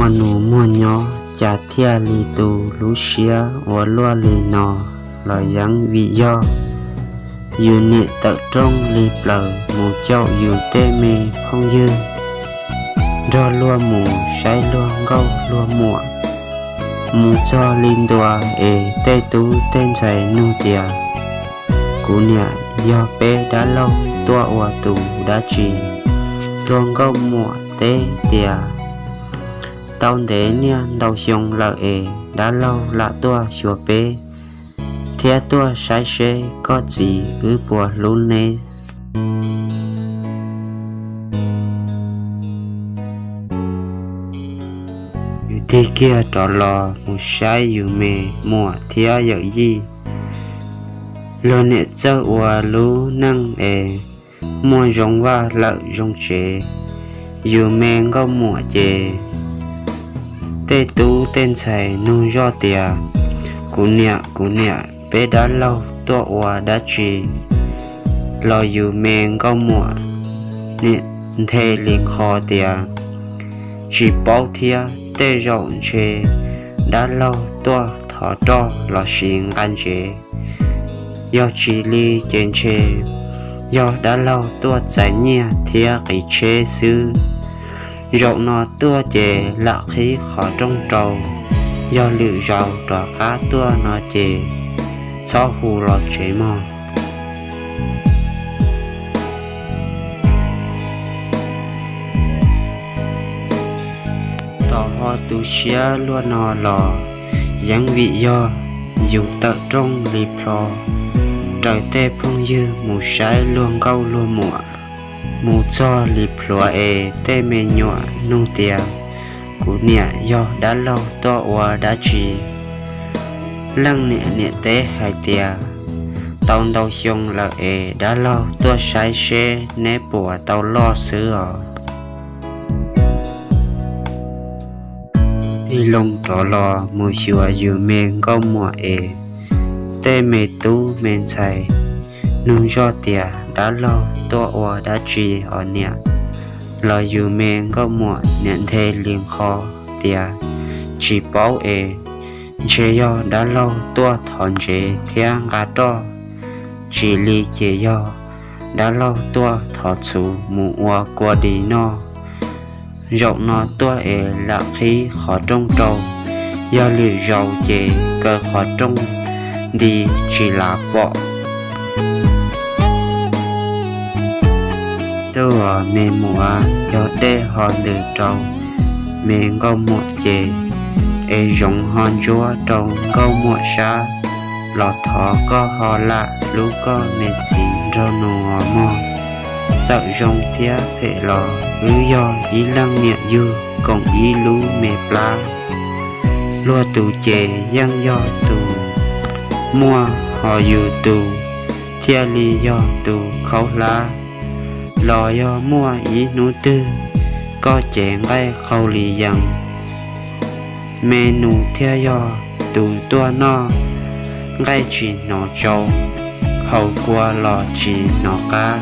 Muaj nus muaj nyob cas thiaj li tu lub siab ua luaj li no los yeej vim yog yus niam tawm rooj li plaws mus caum yus tej me phooj ywg nrog luag mus saib luag nkauj luag muam mus txog li ntua es tej tub tej ntxhais nug tias, kuv niam, yog peb dab laug tuaj ua tus dab tsi? Luag nkauj muam teb tias, tau ntev niaj ntau xyoo lawm es dab laug lam tuaj xyuas peb thiab tuaj saib seb koj txiv wb puas hlub neb. Yus tig kiag rov los mus saib yus me muam thiab yawm yij. Luag niam txawj ua lub neej es muaj zoo vaj lawm zoo tsev. Yus me nkauj muam ces tej tub tej ntxhais nug zoj tias, kuv niam, kuv niam, peb dab laug tuaj ua dab tsi? Los yus me nkauj muam niam nthe li qho tias, tsis paub thiab, tej zaum ntshe dab laug tuaj thov roj lossis nqa ntsev. Yog tsis li ces ntshe yog dab laug tuaj txais nyiaj thiab qiv tsheb xwb. Zaum no tuaj ces lam qhib qhov rooj rau, yog lwm zaus rov qab tuaj no ces txhob hu los tsev mog. Tos ho tu siab luaj no los yeej vim yog yus tawm rooj li plho raws tej phooj ywg mus saib luag nkauj luag muam. Mus txog li plhuav es tej me nyuam nug tias, kuv niam, yog dab laug tuaj ua dab tsi? Leej niam niam teb hais tias, tau ntau xyoo lawm es dab laug tuaj saib seb neb puas tau loj xwb os. Tig loo rov los mus xyuas yus me nkauj muam es tej me tub me ntxhais nug zoj tias, dab laug tuaj ua dab tsi os niam? Los yus me nkauj muam niam nthe li qho tias, tsis paub es, ntshe yog dab laug tuaj thov ntsev thiab nqa roj, tsis li ces yog dab laug tuaj thov txhuv mus ua kua dis noj. Zaum no tuaj es lam qhib qhov rooj rau, yog lwm zaus ces kaw qhov rooj nti tsis lav pom. Tub, me muam, yog dej ho ntws rau me nkauj muam ces, es zoov ho ntsuab rau nkauj muam sab, los thov koj ho lam hlub koj me txiv nraug nus os mog. Txawm zoo thiab phem los wb yog ib leej niam yug koom ib lub me plab. Luag tus ces yeej yog tus muaj, ho yus tus thiaj li yog tus khaub hlab. Los yog muaj ib hnub twg koj cev nqaij qaug li yees, me nus thiaj yog tus tuaj noj. Nqaij tsis hnov tsau, haus kua los tsis hnov qab.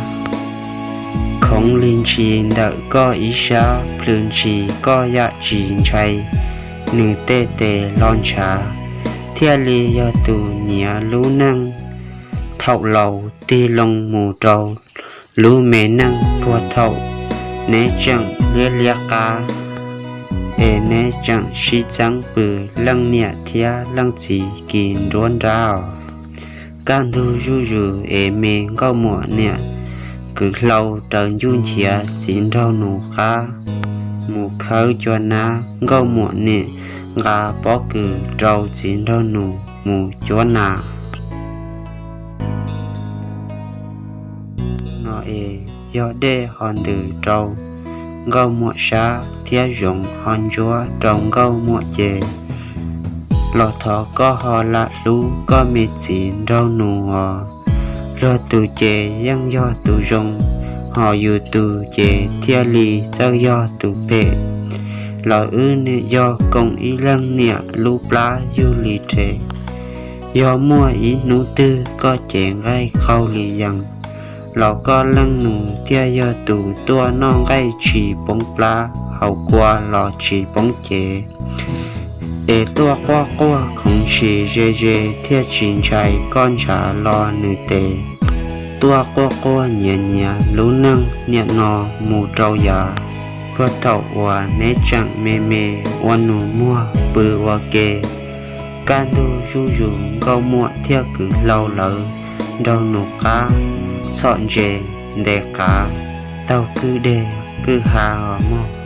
Khoov li ntshis ntawm koj ib sab, plhws ntshis koj yam tsis ntshai, nws tej tes lo ntshav, thiaj li yog tus nyiav lub neej. Thaum laus tig loo mus rau lub me neej puag thaum neb tseem liab liab qab, es neb tseem sib txeeb pw leej niam thiab leej txiv kis nruab nrab os. Kaj ntug zuj zus es me nkauj muam niam kwv hlau raws ncuj nchiav txiv nraug nus qab mus khawb cua nab, nkauj muam niam nqa pob kws rau txiv nraug nus mus cuab nas. No es yog dej ho ntws rau nkauj muam sab thiab zoov ho ntsuab rau nkauj muam ces, los thov koj ho lam hlub koj me txiv nraug nus os. Luag tus ces yeej yog tus zoo, ho yus tus ces thiaj li txawj yog tus phem. Los wb niam yog koom ib leej niam lub plab yug li rhe. Yog muaj ib hnub twg koj cev nqaij qaug li yees, los koj leej nus thiaj yog tus tuaj noj nqaij tsis poob plab. haus kua los tsis poob cev. Es tuaj quaj quaj khoov tsis ze ze thiaj tsis ntshai koj ntshav los nws tes. Tuaj quaj quaj nyiav nyiav lub neej niam no mus rau yav, puag thaum uas neb tseem me me ua nus muag pw ua ke. Kaj ntug zuj zus nkauj muam thiab kwv hlau lawv nrog nus qab txhom ntses ntes qav taug kwj deg kwj ha os mog.